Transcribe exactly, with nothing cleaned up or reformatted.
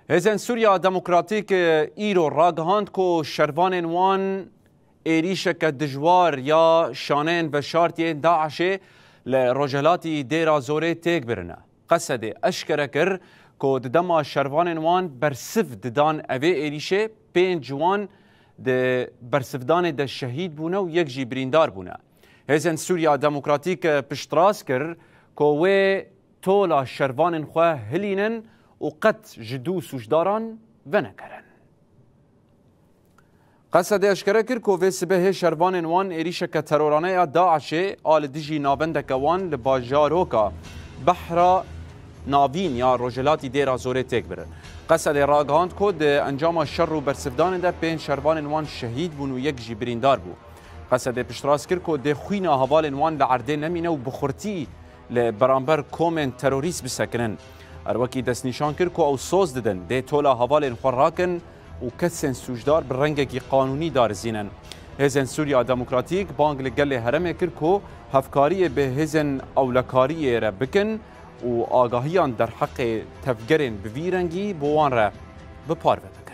Hêzên Sûriya Demokratîk îro ragihand ku şervanên wan êrîşeke dijwar ya şaneyên veşartiyên DAIŞê li rojhilatî Dêra Zorê têk birine. Qesedê eşkere kir ku di dema şervanên wan bersiv didan evê êrîşê, pênc wan di bersivdanê de şehîd bûne û yek jî birîndar bûne. Hêzên Sûriya Demokratîk piştrast kir ku wê tola şervanên xwe hilînin û qet ji dû sûcdaran venegerin. Qesedê eşkere kir ku vê sibehê şervanên wan êrîşeke terorane ya DAIŞê a li dijî navendeke wan li bajaroka Behra Navîn ya rojhilatî Dêra Zorê têk birin. Qesedê ragihand ku di encama şer û bersivdanê de pênc şervanên wan şehîd bûn û yek jî birîndar bû. Qesedê piştrast kir ku dê xwîna hevalên wan li erdê nemîne û bi xurtî li beramber komên terorîst bisekinin. Her wekî destnîşan kir ku ew soz didin dê tola hevalên xwe rakin û kesên sûcdar bi rengekî qanûnî darizînin. Hêzên Sûriya Demokratîk bang li gelê herêmê kir ku hevkariyê bi hêzên ewlekariyê re bikin û agahiyan derheqê tevgerên bi vî rengî bo wan re bi parve bikin.